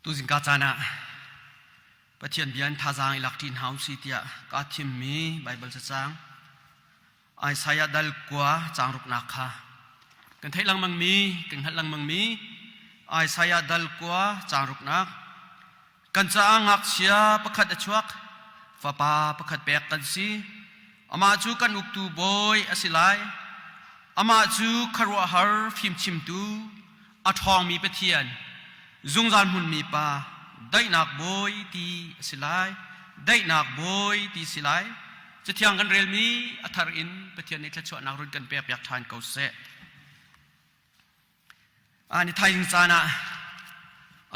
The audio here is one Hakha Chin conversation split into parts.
Tuzingka caan ah Pathian bia in thazaang i lak ṭi hna usih tiah kaa thimmi Baibal cacang Isaiah dal kua caang ruknak kha kan theih lengmangmi, kan hngalh lengmangmi Isaiah dal kua caang ruknak kan caah ngakchia pakhat a chuak, fapa pakhat pek kan si. Amah cu kan uktu bawi a si lai. Amah cu khuaruahhar fimchimtu, a ṭhawngmi Pathian, zungzal hmunmi Pa, daihnak bawi ti a si lai. Daihnak bawi ti si lai. Cathiang kan relmi a thar in Pathian nih thluachuahnak run kan pekpiak ṭhan ko seh. Ni thaizing caan ah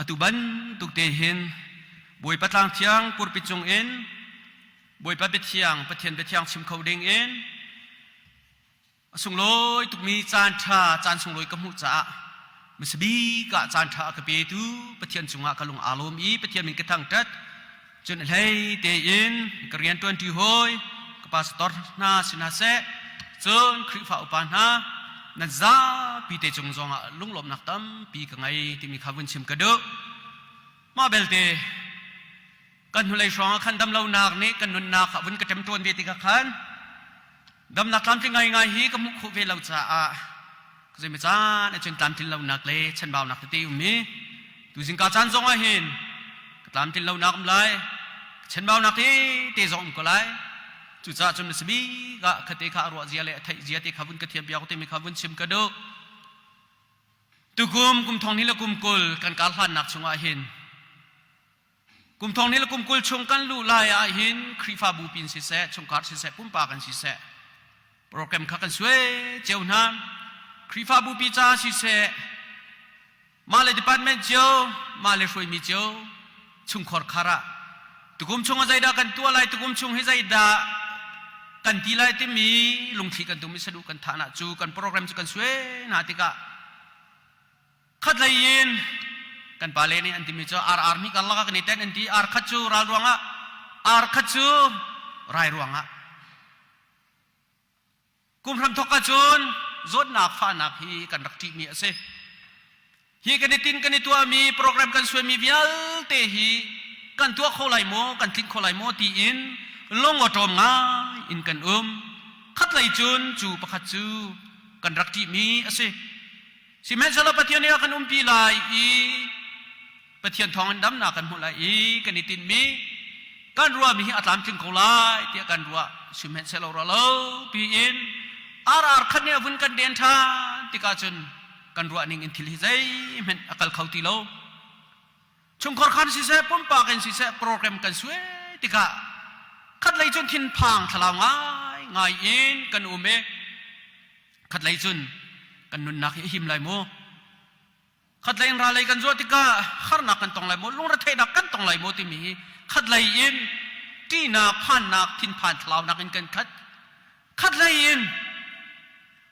atu bantuk te hin Bawipa tlang thiang purpi cung in Bawipa biathiang Pathian biathiang chim kho ding in A sunglawi tukmi caan ṭha, caan sunglawi ka hmuh caah hmasabik ah caan ṭha a ka petu Pathian cungah ka lung aa lawm i Pathian min ka thangṭhat. Cun a hlei tein ka rian ṭuanṭi hawi, ka pastor hna si hna seh, cun Khrihfa upa hna nan zapi te cung zongah lunglawmhnak tampi ka ngei timi kha vun chim ka duh. Mah belte kan hnulei hrawng ah khan damlonak nih kan nunnak a vun ka ṭemṭawn ve tikah khan damnak tlamtling ngaingai hi ka hmuh khawh ve lo caah zeimi caan ahcun tlamtlin lonak le chanbaunak tete um i tuzingka caan zong ah hin ka tlamtlin lonak um lai chanbaunak tete zong um ko lai. Cucaah cun na sibik ah khate kha a ruah zia le a theih zia te kha vun ka thiam piak timi kha vun chim ka duh. Tukum kum thong ni le kum 20 kan kar hlannak chungah hin Kum thong ni le kum 20 chung kan luh lai ah hin Khrihfabu pin siseh, chungkhar siseh, pumpak kan siseh, program kha kan suai cio hna. Khrihfabu pi ca siseh, mah le department cio, mah le hruaimi cio, chungkhor khar ah tukum chung ah zeidah kan tuah lai, tukum chung hi zeidah kan ti lai timi lungthli kan tum i saduh kan thah cu kan program cu kan suai hna tikah Khatlei in kan pale nih an timi cu ar ar hnih karlak ah kan i tenh an ti. Ar khat cu ral ruangah, ar khat cu rai ruangah. Kum hram thawk ahcun zawtnak fahnak hi kan rak ṭihmi a si. Hi kan i tin kan i tuahmi program kan suaimi vialte hi kan tuah kho lai maw, kan tlinh kho lai maw tiin lungawṭawm ngai in kan um. Khatlei cun cu pakhat cu kan rak ṭihmi a si. Sihmanhsehlaw Pathian nih a kan umpi lai i Pathian thawngin damnak kan hmuh lai i kan i tinhmi kan ruahmi hi a tlamtling ko lai tiah kan ruah. Sihmanhsehlaw ruah lo piin ar khat nih a vun kan den ṭhan tikah cun kan ruah ning in thil hi zeihmanh a kal kho ti lo. Chungkhar khan siseh, pumpak in siseh program kan suai tikah khatlei cun thinphang thlalau ngai ngai in kan um i khatlei cun kan nunnak hi a him lai maw? Khatlei in ralei kan zuah tikah harnak kan tong lai maw? Lungretheihnak kan tong lai maw timi hi khatlei in ṭihnak, phannak, thinphan thlalaunak in kan khat. Khatlei in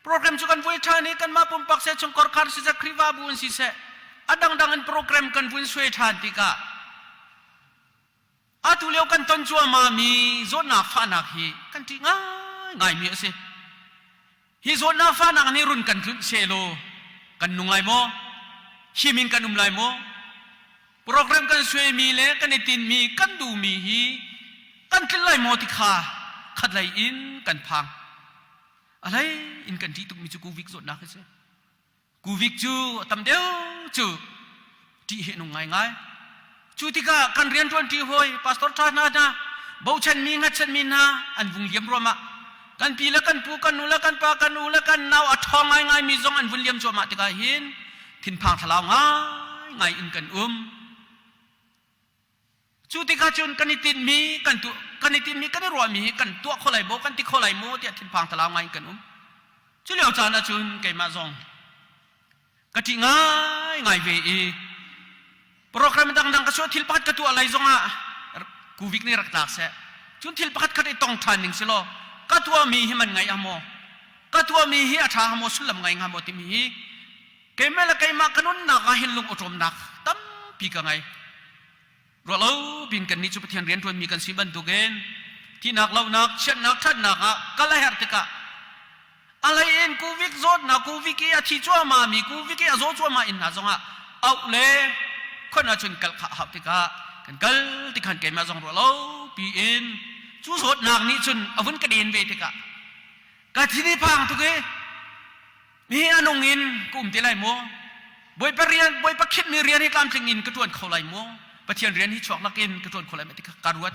program cu kan vui ṭhan i kanmah pumpak seh chungkhar khar siseh Khrihfabu in siseh a dangdang in program kan vun suai ṭhan tikah atu lio kan ton cuahmah mi zawtnak fahnak hi kan ṭih ngaingaimi a si. Hi zawtnak fahnak nih run kan tlunh sehlaw kan nung lai maw? Him in kan um lai maw? Program kan suaimi le kan i tinhmi kan duhmi hi kan tlinh lai maw ti kha khatlei in kan phang. A hlei in kan ṭih tukmi cu Covid zawtnak hi si. Covid cu a tam deuh cu ṭih hi nung ngaingai. Cu tikah kan rianṭuan ṭi hawi pastor ṭha hna hna bochanmi hngatchanmi hna an vung liam ruahmah. Kan pi le kan pu kan nu le kan pa kan u le kan nau a ṭhawng ngaingaimi zong an vun liam cuahmah tikah hin thinphang thlalau ngaingai in kan um. Cu tikah cun kan i tinhmi kan tu kan i tinhmi kan i ruahmi hi kan tuah kho lai maw kan ti kho lai maw tiah thinphang thlalau ngai in kan um. Cu lio caan ah cun keimah zong ka ṭih ngaingai ve i program dangdang ka suah thil pakhat ka tuah lai zongah kuvik nih rak tlak seh cun thil pakhat khat i tong ṭhan ning si law ka tuahmi hi man ngai ah maw ka tuahmi hi a ṭha hnga maw sullam ngai hnga maw timi hi keimah le keimah ka nunnak ah hin lung awṭawmnak tampi ka ngei. Ruahlo bin kannih cu Pathian rianṭuanmi kan si bantukin thihnak lohnak chiatnak ṭhatnak ah kal a herh tikah a hlei in kuvik zawtnak kuvik i a thi cuahmah mi kuvik i a zaw cuahmah in hna zongah auh le. khon ahcun kal kha hau tikah kan kal tikhan keimah zong ruah lo piin cu zawtnak nih cun a vun ka den ve tikah ka thin i phang tuk i mi a nung in ka um te lai maw? Bawipa rian Bawipa khitmi rian hi tlamtling in ka ṭuan kho lai maw? Pathian rian hi chuak lakin ka ṭuan kho lai maw ti kha ka ruat.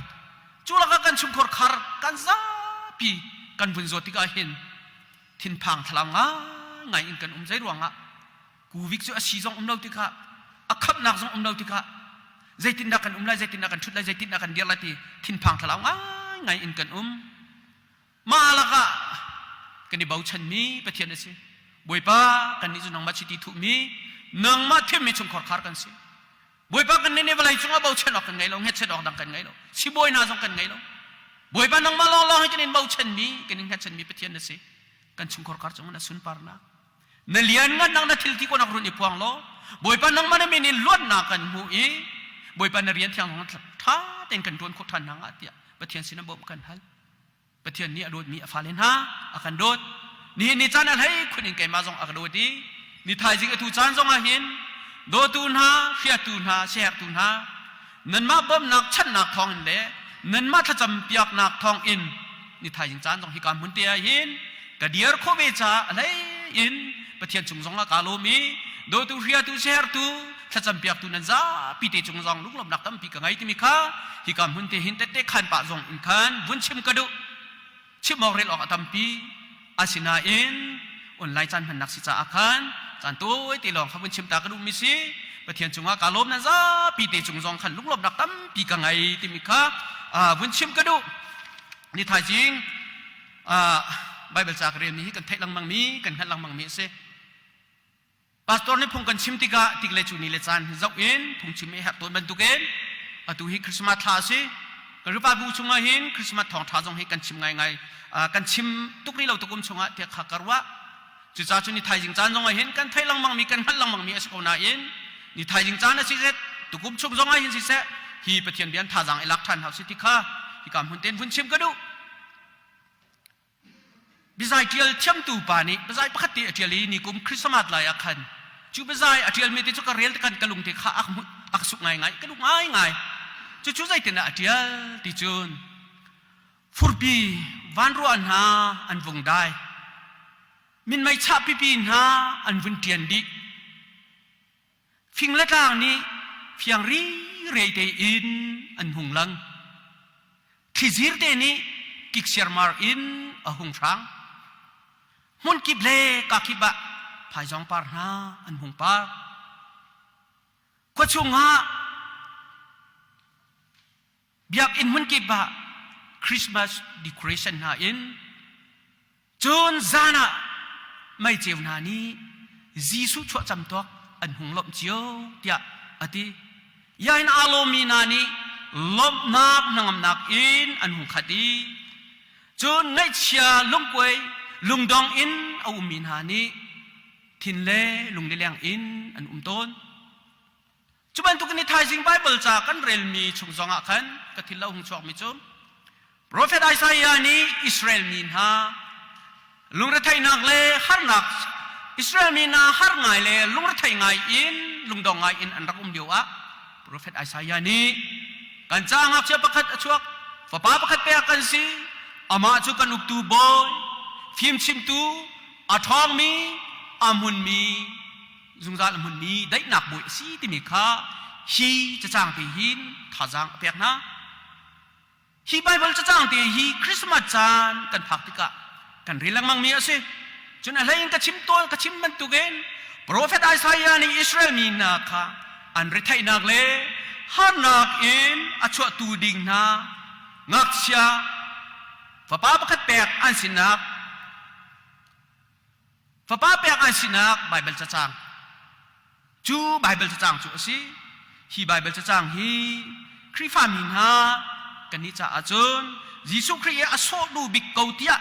Cu lakah kan chungkhar khar kan zapi kan vun zawt tikah hin thinphang thlalau ngaingai in kan um. Zei ruangah kuvik cu a si zong um lo tikah a khamnak zong um lo tikah zeitindah kan um lai, zeitindah kan ṭhut lai, zeitindah kan dir lai ti thinphang thlalau ngaingai in kan um. Mah lakah kan i bochanmi Pathian a si. Bawipa, kannih cu nangmah chiti thuhmi, nangmah thimmi chungkhar khar kan si. Bawipa kan nih vawlei cungah bochan awk kan ngei lo, hngetchet awk dang kan ngei lo, sibawi hna zong kan ngei lo. Bawipa nangmah lawnglawng hi kan in bochanmi, kan in hngatchanmi Pathian na si. Kan chungkhar kar cungah na sunparnak. Na lianngannak na thil ti konak run i phuang law, Bawipa nangmah na min in luatnak kan hmu i Bawipa na rian thiang ṭha tein kan ṭuan khawh ṭhan hna hnga tiah Pathian sinah bawmh kan hal. Pathian nih a dawtmi a fale hna a kan dawt. Nihin ni caan a hlei khun in keimah zong a ka dawt i ni thaizing atu caan zong ah hin dawtu hna, hriatu hna, siaherhtu hna nanmah bawmhnak channak thawngin le nanmah thlacam piaknak thawngin ni thaizing caan zong hika hmun te ah hin ka dir khawh ve caah a hlei in Pathian cung zong ah kaa lawm i dawtu hriatu siaherhtu thlacam piaktu nan zapi te cung zong lunglawmhnak tampi ka ngei timi kha hika hmun te hin tette khan pah zong in khan vun chim ka duh. Chim awk rel awk a tampi. Asinain online caan hmannak si caah khan caan tawi te lawng kha vun chim ta ka duhmi si. Pathian cungah kaa lawm nan zapi te cung zong khan lunglawmhnak tampi ka ngei timi kha vun chim ka duh. Ni thaizing Bible ca ka relmi hi kan theih lengmang mi kan hngalh lengmang mi a si. Pastor nih phung kan chim tikah tik le cu ni le caan zoh in phungchim i herh tawn bantukin atu hi Christmas thla a si. Kan Khrihfabu chungah hin Christmas thawngṭha zong hi kan chim ngaingai. Kan chim tuk rih lo tukum chungah tiah kha ka ruah. Cucaah cu ni thaizing caan zongah hin kan theih lengmangmi kan hngalh lengmangmi a si ko nain ni thaizing caan a si seh tukum chung zongah hin siseh hi Pathian bia thazaang i lak ṭhan hau si ti kha hika hmun tein vun chim ka duh. Biazai ṭial thiamtu pa nih biazai pakhat te a ṭial i nikum Christmas lai ah khan cu biazai a ṭialmi te cu ka rel tikhan ka lungte kha a ka suk ngaingai, ka duh ngaingai. Cucu zeitindah a ṭial ti cun furpi vanruah hna an vung dai, minmei chah pipi hna an vun ṭian dih. Fing le tlang nih fiang rirei tein an hung lang. Thlizir te nih kik siarmar in a hung hrang. Hmunkip le kakip ah phaizawng par hna an hung par. Khuachung ah biakinn hmunkip ah Christmas decoration hna in Cun zan ah meiceu hna nih Jesuh chuahcam tuak an hung lawmh cio tiah a ti. Yain aa lawmmi hna nih lawmhnak hnangamnak in an hung khat i cun ngaihchia lungkuai lungdong in a ummi hna nih thin le lunglileng in an um tawn. Cu bantukin ni thaizing Baibal ca kan relmi chung zongah khan ka thil lo hung chuakmi cu Profet Isaiah nih Israel mi hna lungretheihnak le harnak Israel mi hna har ngai le lungrethei ngai in lungdong ngai in an rak um lio ah Profet Isaiah nih kan ca ngakchia pakhat a chuak fapa pakhat pek kan si amah cu kan uktu bawi fimchimtu a ṭhawngmi a hmunmi zungzal a hmunmi daihnak bawi a si timi kha hi cacang te hin thazaang a pek hna. Hi Baibal cacang te hi Christmas caan kan phak tikah kan rel lengmangmi a si. Cun a hlei in ka chim tawn ka chim bantukin Profet Isaiah nih Israel mi hna kha an retheihnak le harnak in a chuahtu ding hna ngakchia fapa pakhat pek an sinak Fapa pek an sinak Baibal cacang cu Baibal cacang cu a si. Hi Baibal cacang hi Khrihfami hna kannih caah cun Jesuh Khrih i a sawh duh bik ko tiah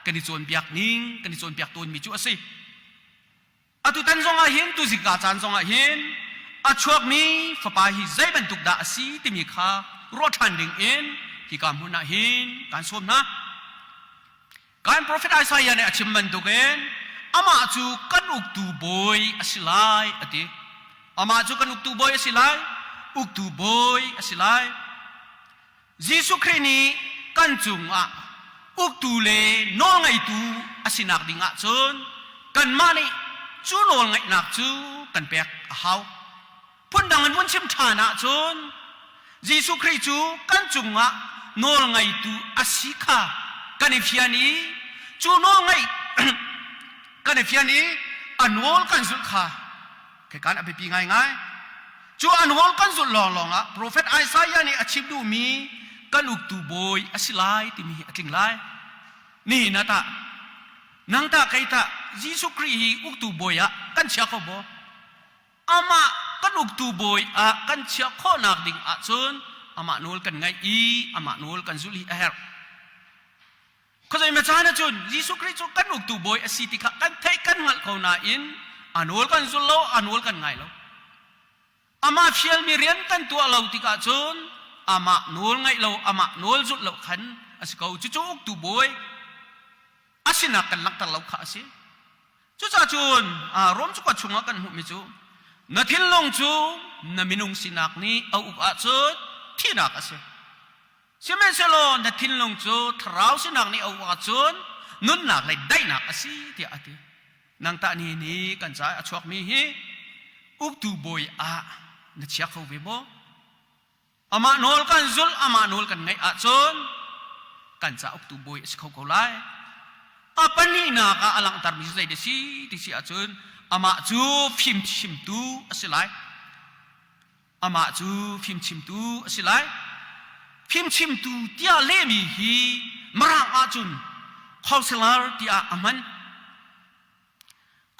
kan i cawnpiak ning kan i cawnpiak tawnmi cu a si. Atutan zongah hin tuzika caan zongah hin a chuakmi fapa hi zei bantuk dah a si timi kha ruah ṭhan ding in hika hmun ah hin kaan sawm hna. Kan profet Isaiah nih a chim bantukin amah cu kan uktu bawi a si lai a ti. Amah cu kan uktu bawi a si lai, uktu bawi a si lai. Jesuh Khrih nih kan cungah uktu le nawlngeitu a sinak ding ahcun kanmah nih cu nawlngeihnak cu kan pek a hau. Phundang in vun chim ṭhan ahcun Jesuh Khrih cu kan cungah nawlngeitu a si kha kan i fian i cu nawlngeih kan i fian i a nawl kan zulh kha Khikan a biapi ngaingai. Cu an hawl kan zulh lawnglawng ah Profet Isaiah nih a chim duhmi kan uktu bawi a si lai timi hi a tling lai. Nihin ah tah nang tah kei tah Jesuh Khrih hi uktu bawi ah kan chia kho maw? Amah kan uktu bawi ah kan chiah khawhnak ding ahcun amah nawl kan ngaih i amah nawl kan zulh hi a herh. Khuazei ma caan ahcun Jesuh Khrih cu kan uktu bawi a si ti kha kan theih kan hngalh ko nain a nawl kan zul lo, a nawl kan ngai lo. Amah fialmi rian kan tuah lo tikah cun amah nawl ngaih lo, amah nawl zulh lo khan a si ko. Cucu uktu bawi a sinak kan langhter lo kha a si. Cucaah cun Rom cakuat chungah kan hmuhmi cu na thinlung cu na minung sinak nih a uk ahcun thihnak a si. Sihmanhsehlaw na thinlung cu thlarau sinak nih a uk ahcun nunnak le daihnak a si tiah a ti. Nang tah ni ni kan caah a chuakmi hi uktu bawi ah na chia kho ve maw? Amah nawl kan zulh, amah nawl kan ngaih ahcun kan ca uktu bawi a si kho ko lai. A pahnihnak ah a langhtermi cu zei dah si ti si ahcun amah cu fimchimtu a si lai. Amah cu fimchimtu a si lai. Fimchimtu tiah lehmi hi Mirang ahcun counselor tiah a hman.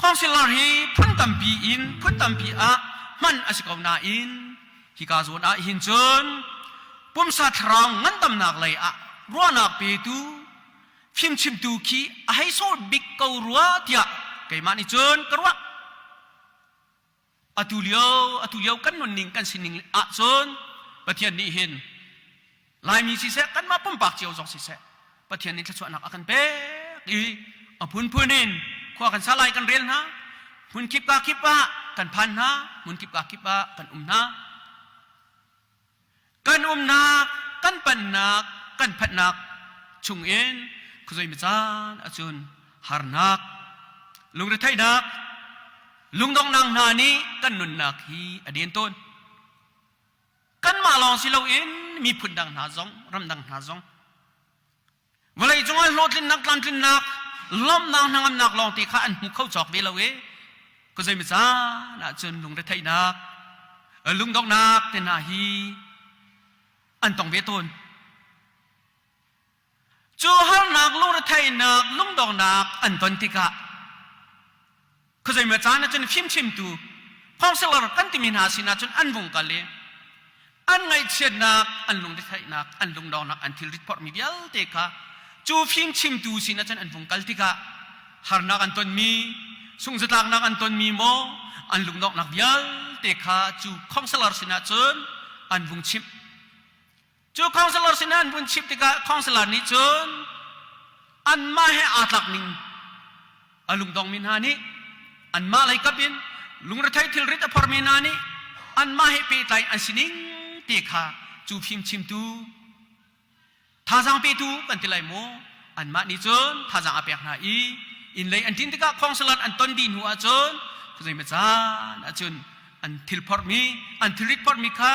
Counselor hi phun tampi in phun tampi ah hman a si ko nain hika zawn ah hin cun pumsa thlarau ngandamnak lei ah ruahnak petu fimchimtu khi a hei sawh bik ko rua tiah keimah nih cun ka ruah. Atu lio atu lio kan nunning kan sining ahcun Pathian nih hin Laimi siseh kanmah pumpak cio zong siseh Pathian nih thluachuahnak a kan pek i a phunphun in khua kan sa lai kan rel hna hmun kip ka kip ah kan phan hna hmun kip ka kip ah kan um hna Kan umnak, kan panhnak, kan phanhnak chungin khuazei caan ahcun harnak, lungretheihnak, lungdonghnak hna nih kan nunnak hi a den tawn. Kanmah lawng si loin miphun dang hna zong, ramdang hna zong Vawlei cungah hlawhtlinnak tlamtlinnak lawmhnak hnangamnak lawngte kha an hmu kho cawk ve lo i khuazei mi caan ahcun lungretheihnak lungdonghnak te hna hi an tong ve tawn. Cu harnak lungretheihnak lungdonghnak an ton tikah Khuazei caan ahcun fimchimtu counselor kan timi hna sinah cun an vung kal i an ngaihchiatnak, an lungretheihnak, an lungdongnak, an thilrit phorhmi vialte kha cu fimchimtu sinah cun an vung kal tikah harnak an tonmi, sungzatlaknak an tonmi maw, an lungdonghnak vialte kha cu counselor sinah cun an vung chimh. Cu counselor sinah an vun chimh tikah counselor nih cun anmah he aa tlak ning a lungdongmi hna nih anmah lei kap in lungrethei thilrit a phormi hna nih anmah he pehtlai an si ning ti kha cu fimchimtu thazaang petu kan ti lai maw anmah nih cun thazaang a pek hna i inn lei an ṭin tikah counselor an ton dih hnu ahcun khuazei ma caan ahcun an thil phorhmi an thilrit phorhmi kha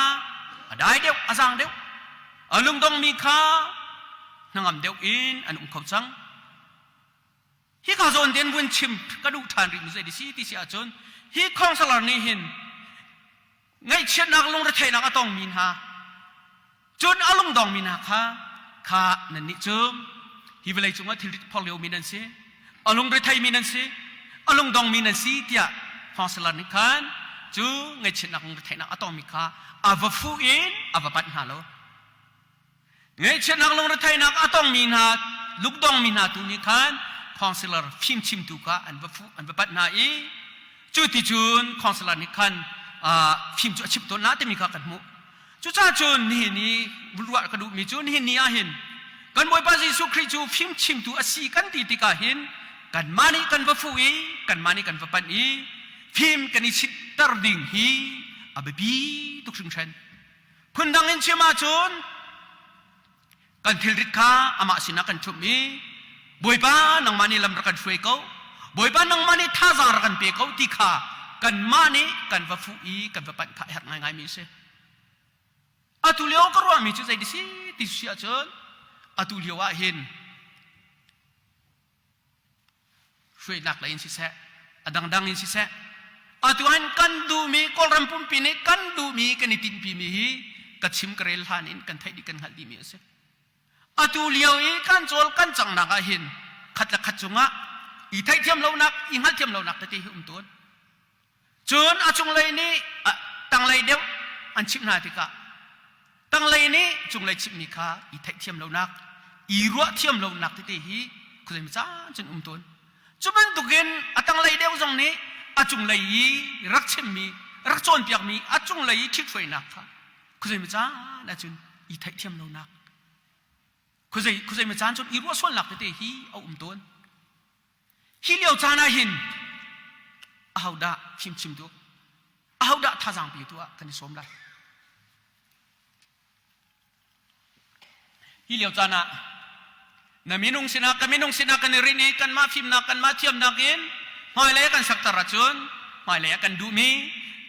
a dai deuh a zaang deuh a lungdongmi kha hnangam deuh in an um kho cang hika zawn den vun chim ka duh ṭhan rih mi zei si ti si ahcun hi counselor nih hin ngaihchiatnak lungretheihnak a tongmi hna Cun a lungdongmi hna kha kha nannih cu hi vawlei cungah thilrit phor liomi nan si, a lungretheimi nan si, a lungdongmi nan si tiah counselor nih khan cu ngaihchiatnak lungretheihnak a tongmi kha a va fuh in a va panh hna lo. Ngaihchiatnak lungretheihnak a tongmi hna lungdongmi hna tu nih khan counselor fimchimtu kha an va fuh an va panh hna i cu ti cun counselor nih khan fim cu a chimh tawn hna timi kha kan hmuh. Cucaah cun nihin i ruah ka duhmi cu nihin ni ah hin kan Bawipa Jesuh Khrih cu fimchimtu a si kan ti tikah hin kanmah nih kan va fuh i kanmah nih kan va panh i fim kan i chitter ding hi a biapi tuk hringhran. Phundang in chim ahcun kan thilrit kha amah sinah kan ṭhumh i Bawipa nangmah nih lam rak kan hruai ko Bawipa nangmah nih thazaang rak kan pe ko ti kha kanmah nih kan va fuh i kan va panh kha a herh ngaingaimi a si. Atu lio ka ruahmi cu zei si ti si ahcun atu lio ah hin hruainak lei in siseh a dangdang in siseh atu hin kan duhmi Kawlram pumpi nih kan duhmi kan i tinhpimi hi ka chim ka rel hlan in kan theih dih kan hngalh dihmi a si. Atu lio i kan cawl kan cangnak ah hin khat le khat cungah i theihthiam lonak i hngalhthiam lonak tete hi um tawn. Cun a cunglei nih tanglei deuh an chimh hna tikah tanglei nih cunglei chimhmi kha i theihthiam lonak, i ruahthiam lonak tete hi khuazei caan cun um tawn. Cu bantukin a tanglei deuh zong nih a cunglei i rak chimmi, rak cawnpiakmi a cunglei i ṭhithruainak kha khuazei caan ahcun i theihthiam lonak, khuazei khuazei caan cun i ruah sualnak tete hi a um tawn. Hi lio caan ah hin ahodah fimchim tu ahodah thazaang petu ah kan i sawm lai? Hi lio caan ah na minung sinah ka minung sinah kan i rinh i kanmah fimnak kanmah thiamnak in hmailei kan sakter ahcun hmailei ah kan duhmi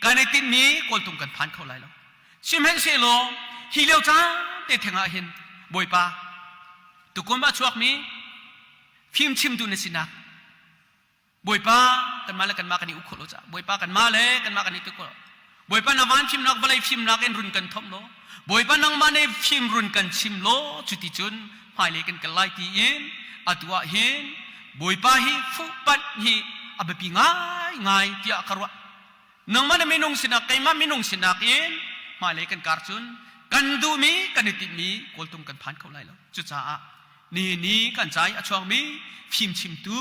kan i tinhmi kawltung kan phan kho lai lo. Sihmanhsehlaw hi lio caan te theng ah hin Bawipa tukum a chuakmi fimchimtu na sinak Bawipa kanmah le kanmah kan i uk khawh lo caah Bawipa kanmah le kanmah kan i tuk khawh Bawipa na van fimnak vawlei fimnak in run kan thomh law Bawipa nangmah nih fim run kan chim law cuti cun hmailei kan kal lai tiin atu ah hin Bawipa hi fuhpanh hi a biapi ngaingai tiah ka ruah nangmah na minung sinak keimah minung sinak in hmailei kan kar cun kan duhmi kan i tinhmi kawltung kan phan kho lai lo cucaah ni ni kan ca i a chuakmi fimchimtu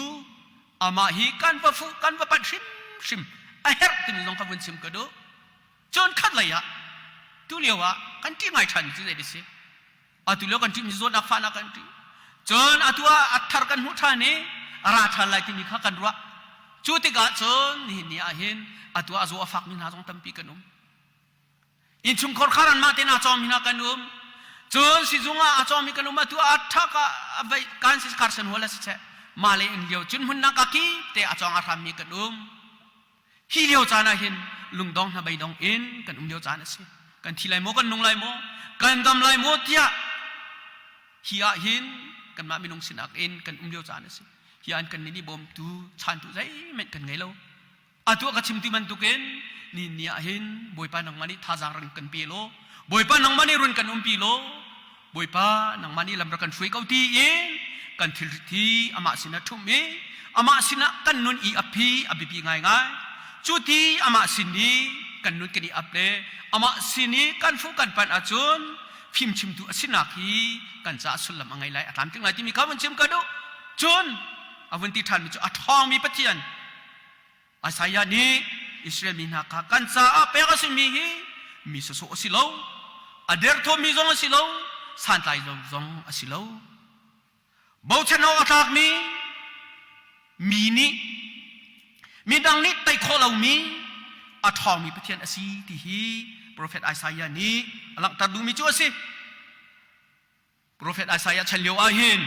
amah hi kan va fuh kan va panh hrimhrim a herh timi zong ka vun chim ka duh cun khat lei ah tu lio ah kan ṭih ngai ṭhan cu zei si atu lio kan ṭihmi zawtnak fahnak kan ṭih cun atu ah a thar kan hmuh ṭhan i a ra ṭhan lai timi kha kan ruah cu tikah cun nihin ni ah hin atu ah a zaw a fakmi hna zong tampi kan um innchungkhar khar anmah tein aa cawmmi hna kan um cun sizung ah aa cawmmi kan um atu ah ṭhak ah vei kan si karsan hual a si seh mah le inn lio cun hmun nak a kip te a cawng a hrammi kan um Hi lio caan ah hin lungdong hnabeidong in kan um lio caan a si. Kan thi lai maw, kan nung lai maw, kan dam lai maw tiah hi ah hin kanmah minung sinak in kan um lio caan a si. Hi ah kan nih bawmtu, chantu zeihmanh kan ngei lo. Atu ka chim ti bantukin ni ni ah hin Bawipa nangmah nih thazaang ran kan pe law, Bawipa nangmah nih run kan umpi law, Bawipa nangmah nih lam rak kan hruai ko ti in kan thilrit hi amah sinah ṭhumh i amah sinah kan nun i ap hi a biapi ngaingai. Cu ti amah sin i kan nun kan i ap le amah sin i kan fuh kan panh ahcun fimchimtu a sinak hi kan caah sullam a ngei lai a tlamtling lai timi kha vun chim ka duh. Cun a vun ti ṭhanmi cu a ṭhawngmi Pathian Isaiah nih Israel mi hna kha kan caah pek a simi hi mi sawsawh a si lo, a derthawmmi zong a si lo, santlai lo zong a si lo. Bochan awk a tlakmi mi nih midang nih tei khawh lomi a ṭhawngmi Pathian a si ti hi profet Isaiah nih a langhter duhmi cu a si. Profet Isaiah chan lio ah hin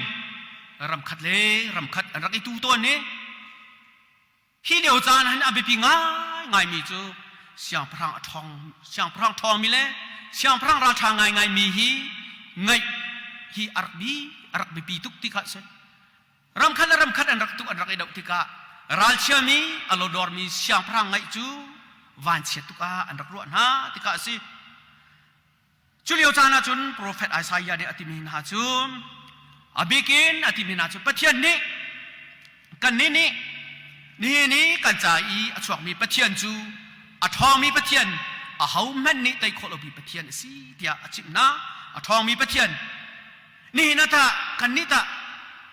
ramkhat le ramkhat an rak i tu tawn i hi lio caan hin a biapi ngaingaimi cu siangpahrang a ṭhawng siangpahrang ṭhawngmi le siangpahrang ralṭha ngaingaimi hi ngaih hi a rak bi a rak biapi tuk ti kha a si. Ramkhat le ramkhat an rak tuk an rak i doh tikah ralchiami a lodormi siangpahrang ngaih cu vanchiat tuk ah an rak ruah hna tikah a si. Cu lio caan ah cun profet Isaiah nih a timi hna cu a bikin a timi hna cu Pathian nih kannih nih nihin i kan ca i a chuakmi Pathian cu a ṭhawngmi Pathian ahohmanh nih tei khawh lomi Pathian a si tiah a chimh hna. A ṭhawngmi Pathian nihin ah tah kannih tah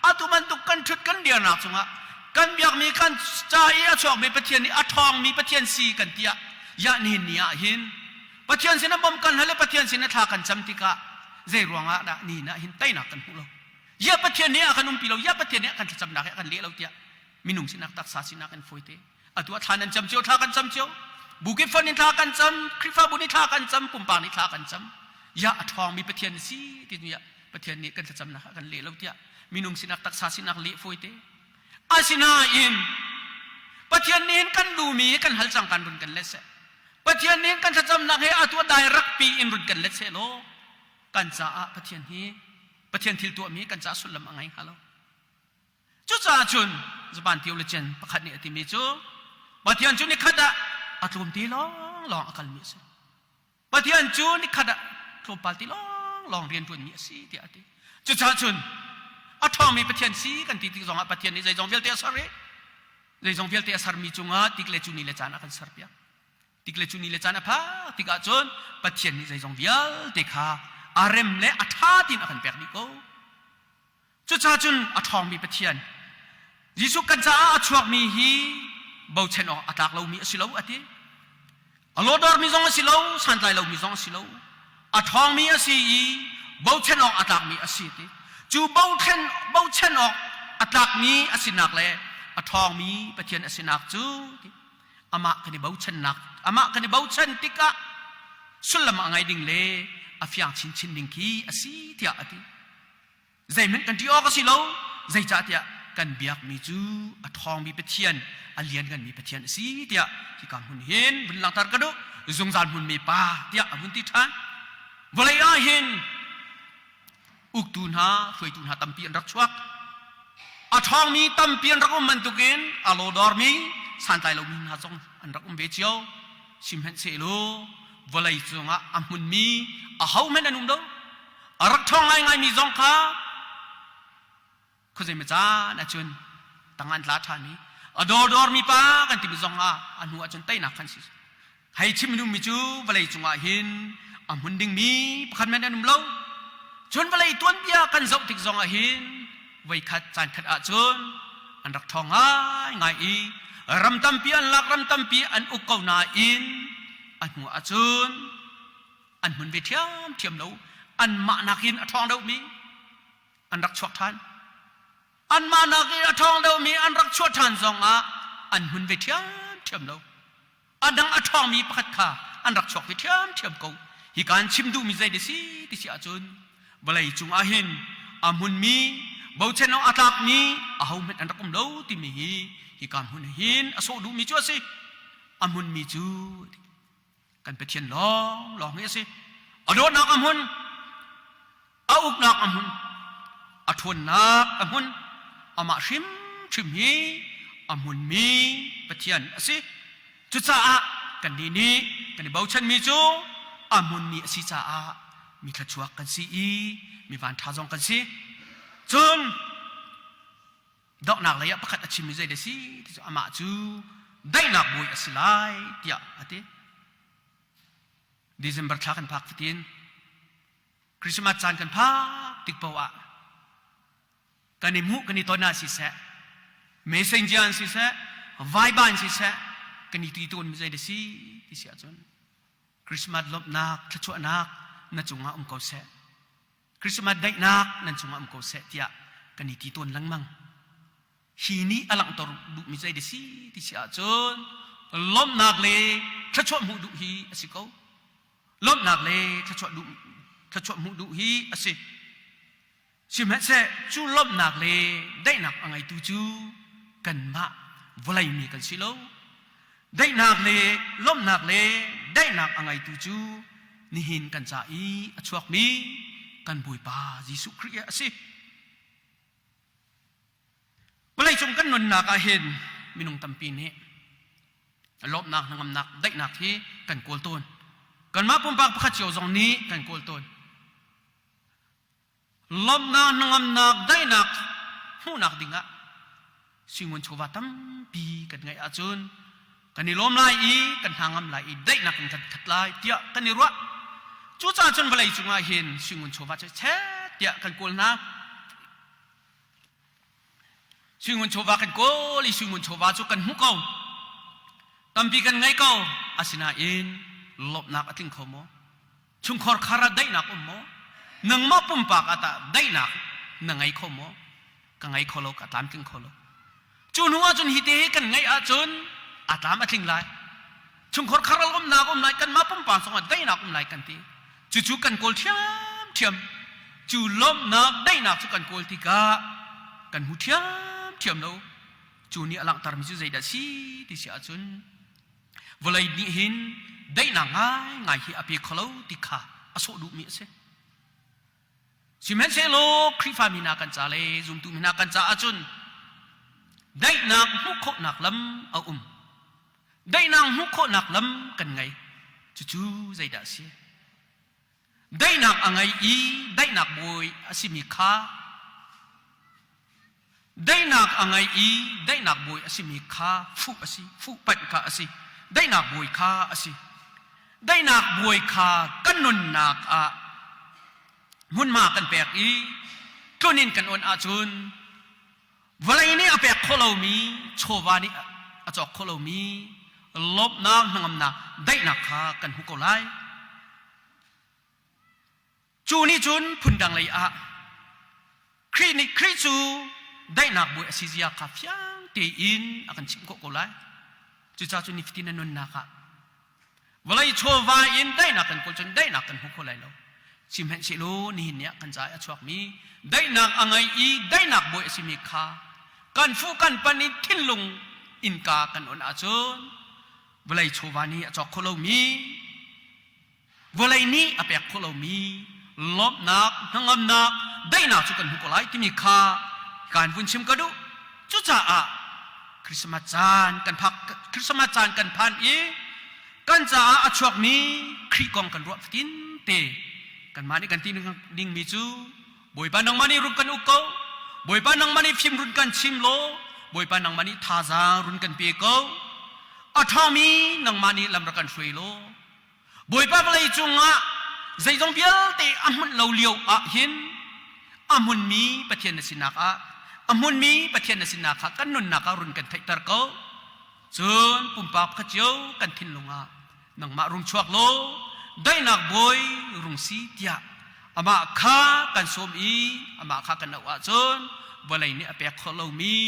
atu bantuk kan ṭhut kan dirnak cungah kan biakmi kan ca i a chuakmi Pathian nih a ṭhawngmi Pathian si kan tiah ya nihin ni ah hin Pathian sin a bawm kan hal i Pathian sin a thla kan cam tikah zei ruangah dah nihin ah hin teinak kan hmuh lo? Ya Pathian nih a kan umpi lo, ya Pathian nih a kan thlacamnak hi a kan leh lo tiah minung sinak taksa sinak in fawite. Atu ah thla nan cam cio, thla kan cam cio. Bukit fon in thla kan cam, Khrihfabu nih thla kan cam, pumpak nih thla kan cam. Ya a ṭhawngmi Pathian na si ti nu Pathian nih kan thlacamnak a kan leh lo tiah minung sinak taksa sinak leh fawi te. Asinain Pathian nih hin kan duhmi hi kan hal cang kan run kan let seh. Pathian nih kan thlacamnak hi atu dai rakpi in run kan let seh law kan caah Pathian hi Pathian thil tuahmi kan caah sullam a ngei hnga lo. Cucaah cun Japan theologian pakhat nih a timi cu Pathian cu nikhat ah a tlawm te lawnglawng a kalmi a si. Pathian cu nikhat ah tlawmpal te lawnglawng rian ṭuanmi a si tiah a ti. Cucaah cun a ṭhawngmi Pathian si kan ti tik zongah Pathian nih zeizong vialte a ser i zeizong vialte a sermi cungah tik le cu ni le caan a kan serpiak. Tik le cu ni le caan a phak tikah cun Pathian nih zeizong vialte kha a rem le a ṭha tiin a kan pek dih ko. Cucaah cun a ṭhawngmi Pathian Jesuh kan caah a chuakmi hi bochan awk a tlak lomi a si lo a ti. A lawdormi zong a si lo, santlai lomi zong a si lo. A ṭhawngmi a si i bochan awk a tlakmi a si ti. Cu bochan, bochan awk a tlakmi a sinak le a ṭhawngmi Pathian a sinak cu ti. Amah kan i bochannak, amah kan i bochan tikah sullam a ngei ding le a fiang chinchin ding khi a si tiah a ti. Zeihmanh kan ṭih awk a si lo. Zeicahtiah kan biakmi cu a ṭhawngmi Pathian, a liannganmi Pathian a si tiah hika hmun hin vun langhter ka duh. Zungzal hmunmi Pa tiah a vun ti ṭhan. Vawlei ah hin uktu hna, hruaitu hna tampi an rak chuak. A ṭhawngmi tampi an rak um bantukin a lawdormi, santlai lomi hna zong an rak um ve cio. Sihmanhsehlaw vawlei cungah a hmunmi ahohmanh an um lo. A rak ṭhawng ngaingaimi zong kha khuazei caan ahcun tang an tla ṭhan i a dawrdawrmi pa kan timi zong ah a hnu ahcun teinak kan si. Hei chim duhmi cu vawlei cungah hin a hmun dingmi pakhat men an um lo. Cun vawlei tuanbia kan zoh tik zong ah hin voikhat caan khat ahcun an rak ṭhawng ngaingai i ram tampi an lak ram tampi an uk ko nain a hnu ahcun an hmun ve ṭhiamṭhiam lo anmah nakin a ṭhawng deuhmi an rak chuak ṭhan anmah nakin a ṭhawng deuhmi an rak chuah ṭhan zongah an hmun ve ṭhiamṭhiam lo a dang a ṭhawngmi pakhat kha an rak chuak ve ṭhiamṭhiam ko hi kaan chim duhmi zei ti si ti si ahcun vawlei cung ah hin a hmunmi bochan awk a tlakmi ahohmanh an rak um lo timi hi hika hmun hin a sawh duhmi cu a si a hmunmi cu kan Pathian lawnglawng hi a si. A dawtnak a hmun, a uknak a hmun, a ṭhawnnak a hmun, amah hrimhrim hi a hmunmi Pathian a si. Cucaah kannih nih kan i bochanmi cu a hmunmi a si caah mi thluachuak kan si i mi vanṭha zong kan si. Cun Donghnak lei ah pakhat a chimmi zei dah si ti cu amah cu daihnak bawi a si lai tiah a ti. December thla kan phak fatin Christmas caan kan phak tik paoh ah kan i hmuh kan i ton ah siseh messenger an siseh Viber an siseh kan i ti tawn mi zei dah si ti si ahcun Christmas lawmhnak thluachuahnak na cungah um ko seh Christmas daihnak nan cungah um ko seh tiah kan i ti tawn lengmang. Hi nih a langhter duhmi zei da si ti si ahcun lawmhnak le thluachuah hmuh duh hi a si ko. Lawmhnak le thluachuah duh thluachuah hmuh duh hi a si. Sihmanhseh cu lawmhnak le daihnak a ngeitu cu kanmah vawlei mi kan si lo. Daihnak le lawmhnak le daihnak a ngeitu cu nihin kan ca i a chuakmi kan Bawipa Jesuh Khrih a si. Vawleicung kan nunnak ah hin minung tampi nih lawmhnak, hnangamnak, daihnak hi kan kawl tawn. Kanmah pumpak pakhat cio zong nih kan kawl tawn. Lawmhnak, hnangamnak, daihnak hmuhnak dingah suingun chawva tampi kan ngeih ahcun kan i lawm lai i kan hna ngam lai i daihnak in kan khat lai tiah kan i ruah. Cucaah cun vawlei cungah hin suingun chawva cu chet tiah kan kawl hna. Suingun chawva kan kawl i suingun chawva cu kan hmuh ko. Tampi kan ngei ko. Asinain lawmhnak a tling kho maw? Chungkhar khar ah daihnak um maw? Nangmah pumpak ah tah daihnak na ngei kho maw? Ka ngei kho lo, ka tlamtling kho lo. Cu hnu ahcun hi te hi kan ngeih ahcun A tlam a tling lai. Chungkhar kharal umnak um lai, kanmah pumpak zongah daihnak um lai kan ti. Cucu kan kawl ṭhiamṭhiam. Cu lawmhnak, daihnak cu kan kawl tikah kan hmu ṭhiamṭhiam lo. Cu nih a langhtermi cu zeidah si ti si ahcun vawlei nih hin daihnak ngaingai hi a pe kho lo ti kha a sawh duhmi a si. Sihmanhsehlaw Khrihfa mi hna kan ca le zumtu mi hna kan caah cun daihnak hmuh khawhnak lam a um. Daihnak hmuh khawhnak lam kan ngei. Cucu zeidah a si? Daihnak a ngei i daihnak bawi a simi kha Daihnak a ngei i daihnak bawi a simi kha fuh a si, fuh panh kha a si. Daihnak bawi kha a si. Daihnak bawi kha kan nunnak ah hmunhma kan pek i tlun kan on ahcun vawlei nih a pek khawh lomi chawva nih a cawk khawh lomi lawmhnak hnangamnak daihnak kha kan hmu ko lai. Cu nih cun phundang lei ah Khrih nih Khrih cu daihnak bawi a si zia kha fiang tein a kan chimh khawh ko lai. Cucaah cu nifatin na nunnak ah vawlei chawva in daihnak kan kawl cun daihnak kan hmu kho lai lo. Sihmanhsehlaw nihin ni ah kan ca i a chuakmi daihnak a ngei i daihnak bawi a simi kha kan fuh kan pan i thinlung innka kan on ahcun vawlei chawva nih a cawk kho lomi vawlei nih a pek khawh lomi lawmhnak, hnangamnak, daihnak cu kan hmu ko lai timi kha kan vun chim ka duh. Cucaah Christmas caan kan phak Christmas caan kan phan i kan caah a chuakmi Khrih kong kan ruah fatin te kanmah nih kan ti dingmi cu Bawipa nangmah nih run kan uk ko Bawipa nangmah nih fim run kan chim law Bawipa nangmah nih thazaang run kan pe ko a ṭhawngmi nangmah nih lam rak kan hruai law Bawipa vawlei cungah zeizong vialte a hmunh lo lio ah hin a hmunmi Pathian na sinak ah a hmunmi Pathian na sinak kha kan nunnak ah run kan theihter ko. Cun pumpak pakhat cio kan thinlung ah nangmah rung chuak law daihnak bawi rung si tiah amah kha kan sawm i amah kha kan auh ahcun vawlei nih a pek khawh lomi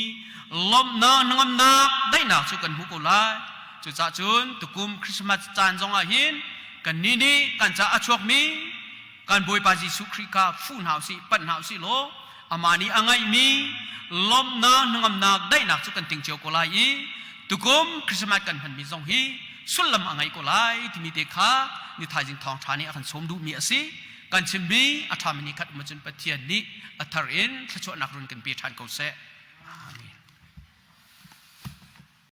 lawmhnak hnangamnak daihnak cu kan hmu ko lai. Cucaah cun tukum Christmas caan zongah hin kannih nih kan caah a chuakmi kan Bawipa Jesuh Khrih kha fuh hna usih panh hna usih law amah nih a ngeihmi lawmhnak hnangamnak daihnak cu kan ting cio ko lai i tukum Christmas kan hmanmi zong hi sullam a ngei ko lai timi te kha ni thaizing thawngṭha nih a kan sawm duhmi a si. Kan chimmi a ṭhami ni khat um ahcun Pathian nih a thar in thluachuahnak run kan pe ṭhan ko seh. Amen.